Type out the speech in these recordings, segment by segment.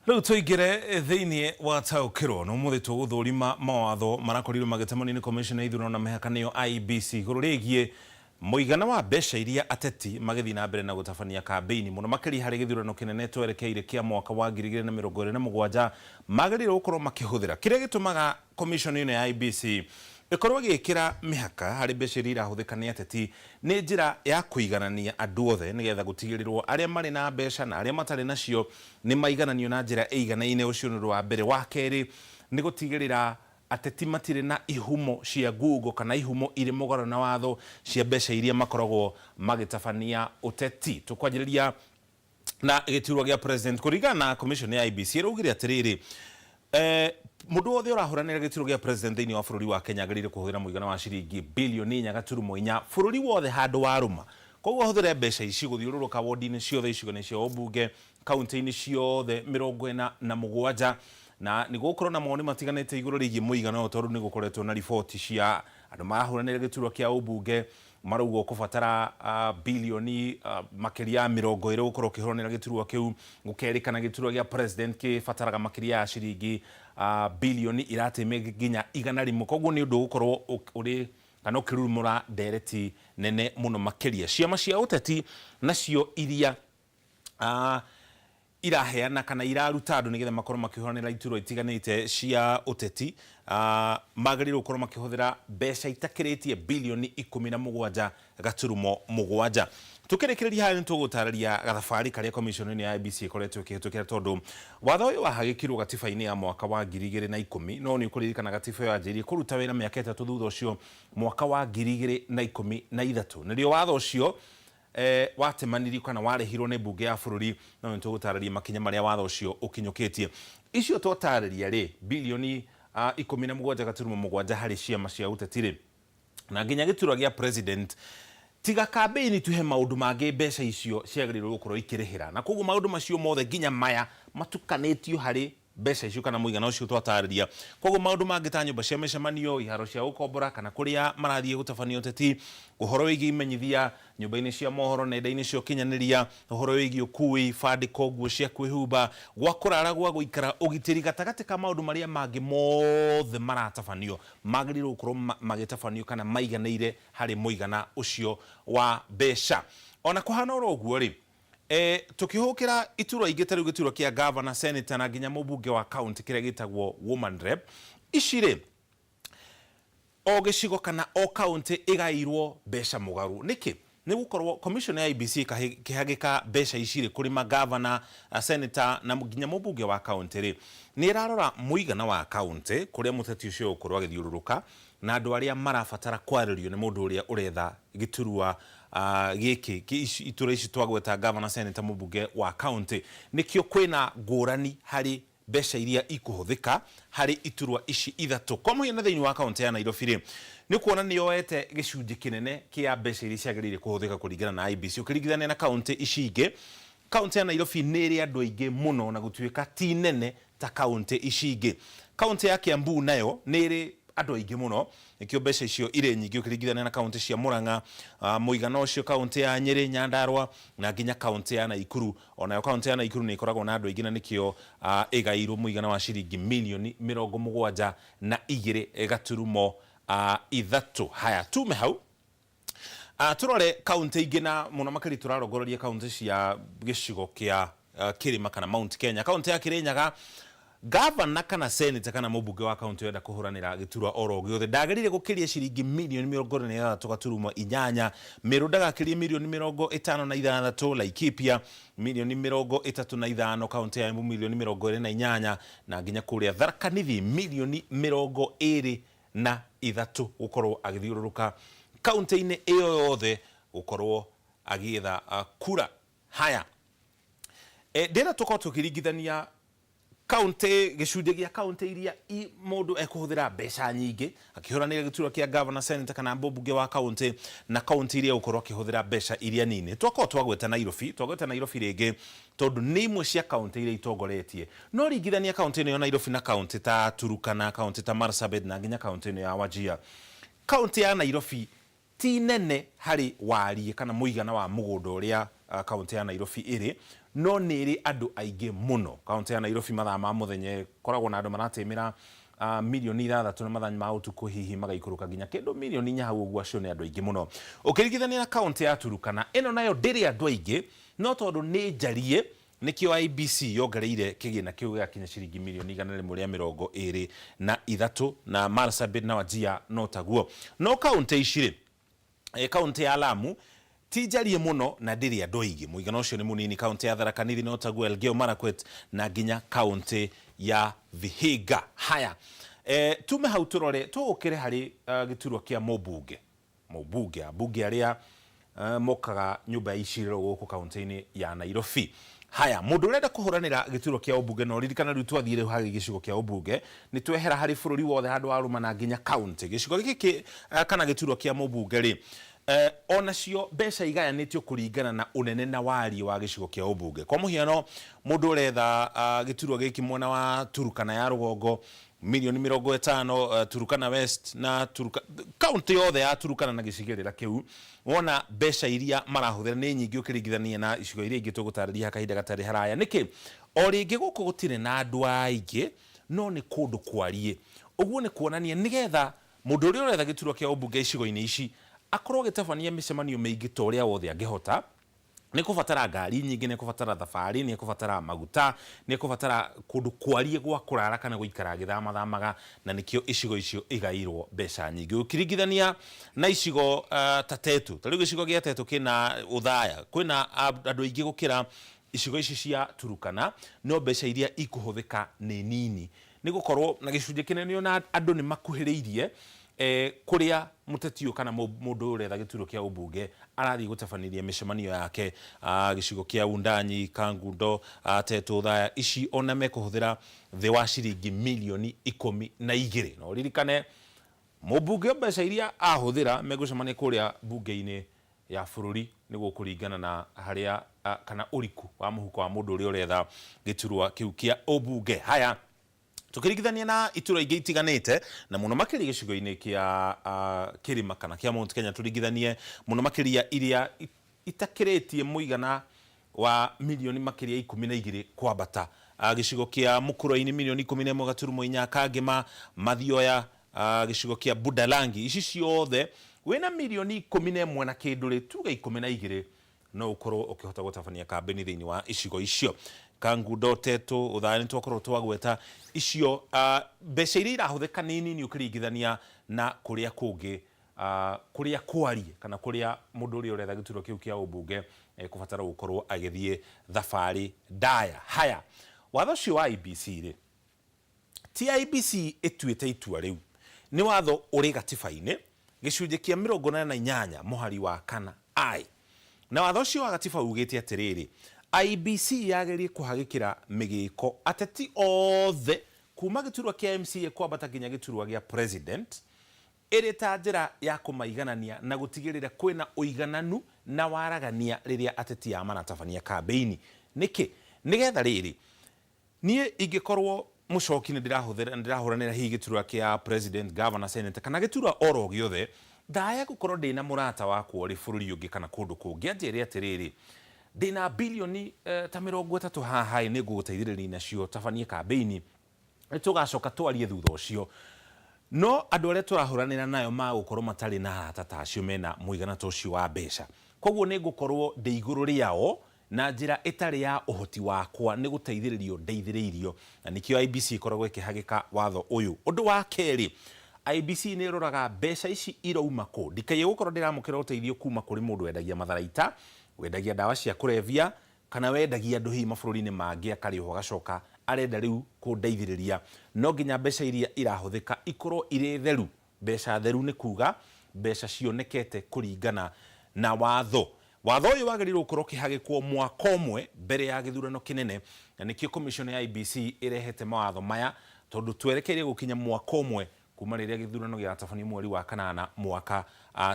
Rĩu tũingĩre thĩinĩ wa taũkĩrwo na ũmũthĩ tũgũthũrima mawatho marakorirwo magĩtemanio nĩ commission ya ithurano na mĩhaka nĩyo IEBC igũrũ rĩgiĩ mũigana wa mbeca iria ateti magĩthiĩ na mbere na gũtabania kambĩini mũno makĩria harĩ gĩthurano kĩnene twerekeire kĩa mwaka wa 2027 magĩrĩirwo gũkorwo makĩhũthĩra. Kĩrĩa gĩtũmaga commission ĩno ya IEBC ĩkorwo ĩgĩkĩra mĩhaka harĩ mbeca iria irahũthĩka nĩ ateti nĩ njĩra ya kũiganania andũ othe nĩgetha gũtigĩrĩrwo arĩa marĩ na mbeca na arĩa matarĩ nacio nĩ maigananio na njĩra ĩiganaine. Ũcio nĩ ũndũ wa mbere. Wa kerĩ nĩ gũtigĩrĩra ateti matirĩ na ihumo cia ngungo kana ihumo irĩ mũgarũ na watho cia mbeca iria makoragwo magĩtabania ũteti. Tũkwanjĩrĩria na gĩturwa gĩa president. Kũringana na commission ya IEBC ĩraugire atĩrĩrĩ, mũndũ wothe ũrahũranĩra gĩturwa gĩa president thĩinĩ wa bũrũri wa Kenya agĩrĩire kũhũthĩra mũigana wa ciringi bilioni 4.4 bũrũri wothe handũ warũma. Koguo ahũthĩre mbeca ici gũthiũrũrũka wondi-inĩ ciothe, icigo-inĩ cia ũmbunge, kaunti-inĩ ciothe 47. Na nĩ gũgũkorwo na mawoni matiganĩte igũrũ rĩgiĩ mũigana ũyũ tondũ nĩ gũkoretwo na riboti cia andũ marahũranĩra gĩturwa kĩa ũmbunge marauga ũkũbatara bilioni makĩria ya 20 gũkorwo ũkĩhũranĩra gĩturwa kĩu. Gũkerĩkana gĩturwa gĩa president kĩbataraga makĩria ya ciringi bilioni iratĩme nginya 100. Koguo nĩ ũndũ ũgũkorwo ũrĩ kana ũkĩrurumũra ndereti nene mũno makĩria. Ciama cia ũteti nacio iria iraheana kana iraruta andũ nĩgetha makorwo makĩhũranĩra iturwa itiganĩte cia ũteti, magĩrĩirwo gũkorwo makĩhũthĩra mbeca itakĩrĩtie bilioni 17.7. Tũkĩrĩkĩrĩria harĩa nĩ tũgũtarĩria gathabarĩ karĩa commission ĩno ya IEBC ĩkoretwo ĩkĩhĩtũkĩra tondũ watho ũyũ wahagĩkirwo gatiba-inĩ ya mwaka wa 2010, no nĩ ũkũririkana gatiba ĩyo yanjĩrĩirie kũruta wĩra mĩaka 3 thutha ũcio mwaka wa 2013 nĩrĩo watho ũcio watemanirio kana warehirwo nĩ mbunge ya bũrũri. No nĩ tũgũtarĩria makinya marĩa watho ũcio ũkinyũkĩtie. Icio twatarĩria rĩ, bilioni 17.7 harĩ ciama cia ũteti rĩ, na nginya gĩturwa gĩa president, tiga kambĩini tu he maũndũ mangĩ mbeca icio ciagĩrĩirwo gũkorwo ikĩrĩhĩra, na koguo maũndũ macio mothe nginya maya matukanĩtio harĩ mbeca icio kana mũigana ũcio twatarĩria. Koguo maũndũ mangĩ ta nyũmba cia mĩcemanio, iharo cia gũkombora kana kũrĩa marathiĩ gũtabania ũteti, ũhoro wĩgiĩ imenyithia nyũmba-inĩ cia mohoro, nenda-inĩ cia ũkinyanĩria, ũhoro wĩgiĩ ũkui, bandĩko, nguo cia kwĩhumba, gwa kũrara, gwa gũikara, ũgitĩri gatagatĩ ka maũndũ marĩa mangĩ mothe maratabanio magĩrĩirwo gũkorwo magĩtabanio kana maiganĩire harĩ mũigana ũcio wa mbeca. Ona kũhana oro ũguo rĩ, tũkĩhũkĩra iturwa ingĩ ta rĩu gĩturwa kĩa gavana, senator na nginya mũmbunge wa county kĩrĩa gĩtagwo woman rep, ici rĩ, o gĩcigo kana o county ĩgaĩirwo mbeca mũgarũ. Nĩkĩ? Nĩ gũkorwo commission ya IEBC ĩkĩhagĩka mbeca ici rĩ kũrĩ magavana, senator na nginya mũmbunge wa county rĩ, nĩ ĩrarora mũigana wa county kũrĩa mũteti ũcio egũkorwo agĩthiũrũrũka na andũ arĩa marabatara kwarĩrio nĩ mũndũ ũrĩa ũretha gĩturwa gĩkĩ, iturwa ici twagweta gavana, senator, mũmbunge wa county. Nĩkĩo kwĩna ngũrani harĩ mbeca iria ikũhũthĩka harĩ iturwa ici ithatũ. Kwa mũhiano thĩinĩ wa kaũntĩ ya Nairobi rĩ, nĩ ũkuona nĩ yoete gĩcunjĩ kĩnene kĩa mbeca iria ciagĩrĩire kũhũthĩka kũringana na IEBC ũkĩringithania na kaũntĩ ici ingĩ. Kaũntĩ ya Nairobi nĩ ĩrĩ andũ aingĩ mũno na gũtuĩka ti nene ta kaũntĩ ici ingĩ. Kaũntĩ ya Kiambu nayo nĩ ĩrĩ andũ aingĩ mũno, nĩkĩo mbeca icio irĩ nyingĩ ũkĩringithania na kaũntĩ cia Murang'a, mũigana ũcio kaũntĩ ya Nyĩrĩ, Nyandarua na nginya kaũntĩ ya Naikuru. O nayo kaũntĩ ya Naikuru nĩ ĩkoragwo na andũ aingĩ na nĩkĩo ĩgaĩirwo mũigana wa ciringi mirioni 72.3. Haya, tume hau tũrore kaũntĩ ingĩ na mũno makĩria tũrarongoreria kaũntĩ cia gĩcigo kĩa kĩrĩma kana Mount Kenya. Kaũntĩ ya Kĩrĩnyaga, gavana kana senator kana mũmbunge wa kaũntĩ ũrenda kũhũranĩra gĩturwa oro gĩothe ndagĩrĩire gũkĩria ciringi mirioni 46.8. Meru ndagakĩrie mirioni 56, Laikipia mirioni 35, kaũntĩ ya Embu mirioni 28 na nginya kũrĩa Tharaka Nithi mirioni 23 gũkorwo agĩthiũrũrũka kaũntĩ-inĩ ĩyo yothe gũkorwo agĩetha kura. Haya, ndĩrenda tũkorwo tũkĩringithania kaũntĩ, gĩcunjĩ gĩa kaũntĩ iria mũndũ ekũhũthĩra mbeca nyingĩ akĩhũranĩra gĩturwa kĩa gavana, senator kana mũmbunge wa kaũntĩ na kaũntĩ iria egũkorwo akĩhũthĩra mbeca iria nini. Twakorwo twagweta Nairobi, twagweta Nairobi rĩngĩ tondũ nĩ imwe cia kaũntĩ iria itongoretie. No ringithania kaũntĩ ĩno ya Nairobi na kaũntĩ ta Turkana, kaũntĩ ta Marsabit na nginya kaũntĩ ĩno ya Wajir. Kaũntĩ ya Nairobi Ti nene harĩ wariĩ kana mũigana wa mũgũnda ũrĩa kaũntĩ ya Nairobi ĩrĩ, no nĩ ĩrĩ andũ aingĩ mũno. Kaũntĩ ya Nairobi mathaa ma mũthenya ĩkoragwo na andũ maratĩmĩra mirioni 6 na mathaa ma ũtukũ hihi magaikũrũka nginya kĩndũ mirioni 4 hau ũguo, acio nĩ andũ aingĩ mũno. Ũkĩringithania na kaũntĩ ya Turukana, ĩno nayo ndĩrĩ andũ aingĩ, no tondũ nĩ njariĩ nĩkĩo IEBC yongereire kĩgĩna kĩu gĩgakinya ciringi mirioni 123, na Marsabit na Wajir no taguo. No kaũntĩ ici rĩ, kaũntĩ ya Lamu ti njariĩ mũno na ndĩrĩ andũ aingĩ, mũigana ũcio nĩ mũnini. Kaũntĩ ya Tharaka Nithi no taguo, Elgeyo Marakwet na nginya kaũntĩ ya Vihiga. Haya, tume hau tũrore tũũkĩre harĩ gĩturwa kĩa mũmbunge, ambunge arĩa mokaga nyũmba ya icirĩro gũkũ kaũntĩ-inĩ ya Nairobi. Haya, mũndũ ũrenda kũhũranĩra gĩturwa kĩa ũmbunge, no ririkana rĩu twathiĩ rĩu harĩ gĩcigo kĩa ũmbunge, nĩ twehera harĩ bũrũri wothe handũ wa rũma na nginya kaũntĩ. Gĩcigo gĩkĩ kana gĩturwa kĩa mũmbunge rĩ, onacio mbeca igayanĩtio kũringana na ũnene na wariĩ wa gĩcigo kĩa ũmbunge. Kwa mũhiano, mũndũ ũretha gĩturwa gĩkĩ mwena wa Turukana ya rũgongo, mirioni 50, Turukana West na Turuka, kaũntĩ yothe ya Turukana na gĩcigĩrĩra kĩu, wona mbeca iria marahũthĩra nĩ nyingĩ ũkĩringithania na icigo iria ingĩ tũgũtarĩria kahinda gatarĩ haraya. Nĩkĩ? O rĩngĩ gũkũ gũtirĩ na andũ aingĩ, no nĩ kũndũ kwariĩ. Ũguo nĩ kuonania nĩgetha mũndũ ũrĩa ũretha gĩturwa kĩa ũmbunge icigo-inĩ ici akorwo agĩtabania mĩcemanio mĩingĩ ta ũrĩa wothe angĩhota, nĩ kũbatara ngari nyingĩ, nĩ kũbatara thabarĩ, nĩ kũbatara maguta, nĩ kũbatara kũndũ kwariĩ gwa kũrara kana gũikara agĩthamathamaga, na nĩkĩo icigo icio igaĩirwo mbeca nyingĩ ũkĩringithania na icigo ta Tetu. Ta rĩu gĩcigo gĩa Tetu kĩna Othaya, kwĩna andũ aingĩ gũkĩra icigo ici cia Turukana, no mbeca iria ikũhũthĩka nĩ nini, nĩ gũkorwo na gĩcunjĩ kĩnene ona andũ nĩ makuhĩrĩirie kũrĩa mũteti ũyũ kana mũndũ ũyũ ũretha gĩturwa kĩa ũmbunge arathiĩ gũtabanĩria mĩcemanio yake. Gĩcigo kĩa Wundanyi, Kangundo, Tetu, Othaya, ici ona mekũhũthĩra thĩ wa ciringi mirioni 12. Na ũririkane mũmbunge mbeca iria ahũthĩra megũcemania kũrĩa mbunge-inĩ ya bũrũri nĩguo kũringana na harĩa kana ũriku wa mũhuko wa mũndũ ũrĩa ũretha gĩturwa kĩu kĩa ũmbunge. Haya, tũkĩringithania na itura ingĩ itiganĩte, na mũno makĩria gĩcigo-inĩ kĩa kĩrĩma kana kĩa Mount Kenya, tũringithanie mũno makĩria iria itakĩrĩtie mũigana wa mirioni makĩria 12 kwambata, gĩcigo kĩa Mũkũrwe-inĩ mirioni 11.4, Kangema, Mathioya, gĩcigo kĩa Budalangi, ici ciothe wĩna mirioni 11 na kĩndũ rĩ, tuge 12, no ũkorwo ũkĩhota gũtabania kambĩni thĩinĩ wa icigo icio. Kangundo, Tetu, Othaya nĩ twakorwo twagweta icio, mbeca iria irahũthĩka nĩ nini ũkĩringithania na kũrĩa kũngĩ, kũrĩa kwariĩ kana kũrĩa mũndũ ũrĩa ũretha gĩturwa kĩu kĩa ũmbunge ekũbatara gũkorwo agĩthiĩ thabarĩ ndaya. Haya, watho ũcio wa IEBC rĩ, ti IEBC ĩtuĩte itua rĩu, nĩ watho ũrĩ gatiba-inĩ gĩcunjĩ kĩa 88 mũhari wa 4 I, na watho ũcio wa gatiba ugĩte atĩrĩrĩ, IEBC yagĩrĩire kũhagĩkĩra mĩgĩko ateti othe kuma gĩturwa kĩa MCA kwambata nginya gĩturwa gĩa president, ĩrĩ ta njĩra ya kũmaiganania na gũtigĩrĩra kwĩna ũigananu na waragania rĩrĩa ateti aya maratabania kambĩini. Nĩkĩ? Nĩgetha rĩrĩ, niĩ ingĩkorwo mũcoki nĩ ndĩrahũthĩra ndĩrahũranĩra hihi gĩturwa kĩa president, governor, senator kana gĩturwa oro gĩothe, ndaya gũkorwo ndĩna mũrata wakwa ũrĩ bũrũri ũngĩ kana kũndũ kũngĩ anjĩre atĩrĩrĩ, ndĩna bilioni ta 30 haha ĩ, nĩ ngũgũteithĩrĩria nacio tabanie kambĩini, nĩ tũgacoka twarie thutha ũcio. No andũ arĩa tũrahũranĩra nayo magũkorwo matarĩ na arata ta acio mena mũigana ta ũcio wa mbeca, koguo nĩ ngũkorwo ndĩ igũrũ rĩao na njĩra ĩtarĩ ya ũhoti wakwa, nĩ gũteithĩrĩrio ndeithĩrĩirio, na nĩkĩo IEBC ĩkoragwo ĩkĩhagĩka watho ũyũ. Ũndũ wa kerĩ, IEBC nĩ ĩroraga mbeca ici irauma kũ, ndikaiye gũkorwo ndĩramũkĩra ũteithio kuma kũrĩ mũndũ wendagia matharaita, wendagia ndawa cia kũrebia, kana wendagia andũ hihi mabũrũri-inĩ mangĩ akarĩhwo agacoka arenda rĩu kũndeithĩrĩria. No nginya mbeca iria irahũthĩka ikorwo irĩ theru. Mbeca theru nĩ kuga mbeca cionekete kũringana na watho. Watho ũyũ wagĩrĩirwo gũkorwo ũkĩhagĩkwo mwaka ũmwe mbere ya gĩthurano kĩnene, na nĩkĩo commission ya IEBC ĩrehete mawatho maya, tondũ twerekeire gũkinya mwaka ũmwe kuma rĩrĩa gĩthurano gĩgatabanio mweri wa kanana mwaka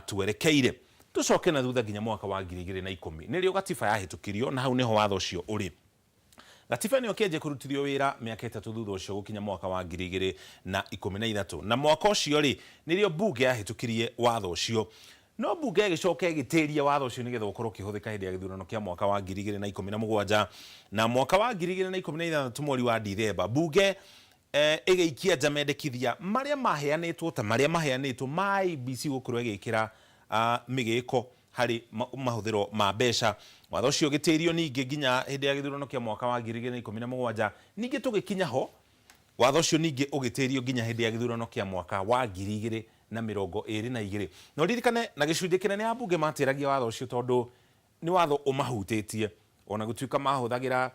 twerekeire. Tũcoke na thutha nginya mwaka wa 2010, nĩrĩo gatiba yahĩtũkirio, na hau nĩho watho ũcio ũrĩ. Gatiba ĩno ĩkĩanjia kũrutithio wĩra mĩaka 3 thutha ũcio gũkinya mwaka wa 2013, na mwaka ũcio rĩ, nĩrĩo mbunge yahĩtũkirie watho ũcio. No mbunge ĩgĩcoka ĩgĩtĩria watho ũcio nĩgetha ũkorwo ũkĩhũthĩka hĩndĩ ya gĩthurano kĩa mwaka wa 2017. Na mwaka wa 2016 mweri wa Dithemba, mbunge ĩgĩikia nja mendekithia marĩa maheanĩtwo ta marĩa maheanĩtwo ma IEBC gũkorwo ĩgĩkĩra mĩgĩko harĩ mahũthĩro ma mbeca. Watho ũcio ũgĩtĩrio ningĩ nginya hĩndĩ ya gĩthurano kĩa mwaka wa 2017. Ningĩ tũgĩkinya ho, watho ũcio ningĩ ũgĩtĩrio nginya hĩndĩ ya gĩthurano kĩa mwaka wa 2022. Na ũririkane na gĩcunjĩ kĩnene ambunge matĩragia watho ũcio tondũ nĩ watho ũmahutĩtie, ona gũtuĩka mahũthagĩra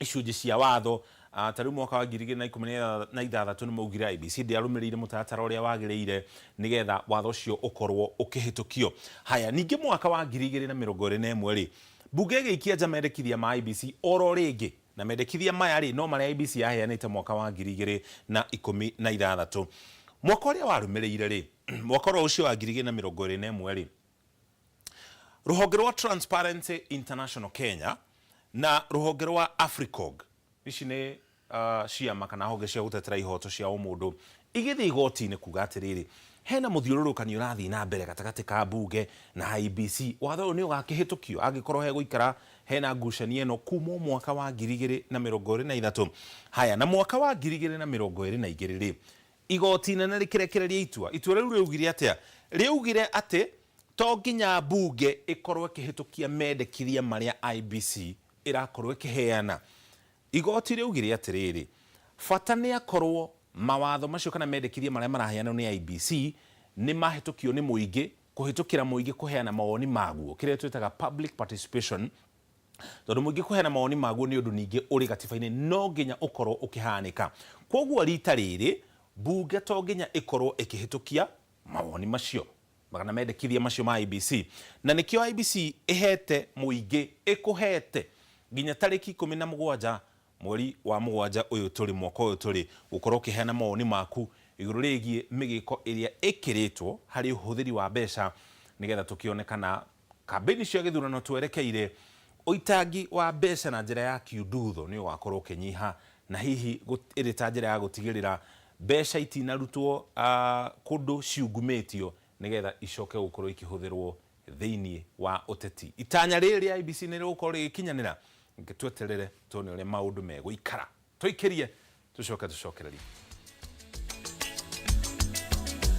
icunjĩ cia watho. Ta rĩu mwaka wa 2016 nĩ maugire IEBC ndĩarũmĩrĩire mũtaratara ũrĩa wagĩrĩire nĩgetha watho ũcio ũkorwo ũkĩhĩtũkio. Haya, ningĩ mwaka wa 2021 rĩ, mbunge ĩgĩikia nja mendekithia ma IEBC oro rĩngĩ, na mendekithia maya rĩ no marĩa IEBC yaheanĩte mwaka wa 2016. Mwaka ũrĩa warũmĩrĩire rĩ, mwaka oro ũcio wa 2021 rĩ, rũhonge rwa Transparency International Kenya na rũhonge rwa Africog, ici nĩ ciama kana honge cia gũtetera ihoto cia ũmũndũ, igĩthiĩ igoti-inĩ kuga atĩrĩrĩ, hena mũthiũrũrũkanio ũrathiĩ na mbere gatagatĩ ka mbunge na IEBC. Watho ũyũ nĩ ũgakĩhĩtũkio angĩkorwo hegũikara hena ngucanio ĩno kuma mwaka wa 2023. Haya, na mwaka wa 2022 rĩ, igoti inene rĩkĩrekereria itua. Itua rĩu rĩaugire atĩa? Rĩaugire atĩ to nginya mbunge ĩkorwo ĩkĩhĩtũkia mendekithia marĩa IEBC ĩrakorwo ĩkĩheana. Igoti rĩaugire atĩrĩrĩ, bata nĩ akorwo mawatho macio kana mendekithia marĩa maraheanwo nĩ IEBC nĩ mahĩtũkio nĩ mũingĩ, kũhĩtũkĩra mũingĩ kũheana mawoni maguo, kĩrĩa twĩtaga public participation, tondũ mũingĩ kũheana mawoni maguo nĩ ũndũ ningĩ ũrĩ gatiba-inĩ no nginya ũkorwo ũkĩhanĩka. Koguo rita rĩrĩ mbunge to nginya ĩkorwo ĩkĩhĩtũkia mawoni macio kana mendekithia macio ma IEBC, na nĩkĩo IEBC ĩhete mũingĩ, ĩkũhete nginya tarĩki 17 mweri wa mũgwanja ũyũ tũrĩ, mwaka ũyũ tũrĩ, gũkorwo ũkĩheana mawoni maku igũrũ rĩgiĩ mĩgĩko ĩrĩa ĩkĩrĩtwo harĩ ũhũthĩri wa mbeca, nĩgetha tũkĩone kana kambĩini cia gĩthurano twerekeire ũitangi wa mbeca na njĩra ya kiundutho nĩ ũgakorwo ũkĩnyiha, na hihi ĩrĩ ta njĩra ya gũtigĩrĩra mbeca itinarutwo kũndũ ciungumĩtio nĩgetha icoke gũkorwo ikĩhũthĩrwo thĩinĩ wa ũteti. Itanya rĩrĩ rĩa IEBC nĩ rĩgũkorwo rĩgĩkinyanĩra? Reke tweterere tuone ũrĩa maũndũ megũikara. Tũikĩrie tũcoke tũcokererie.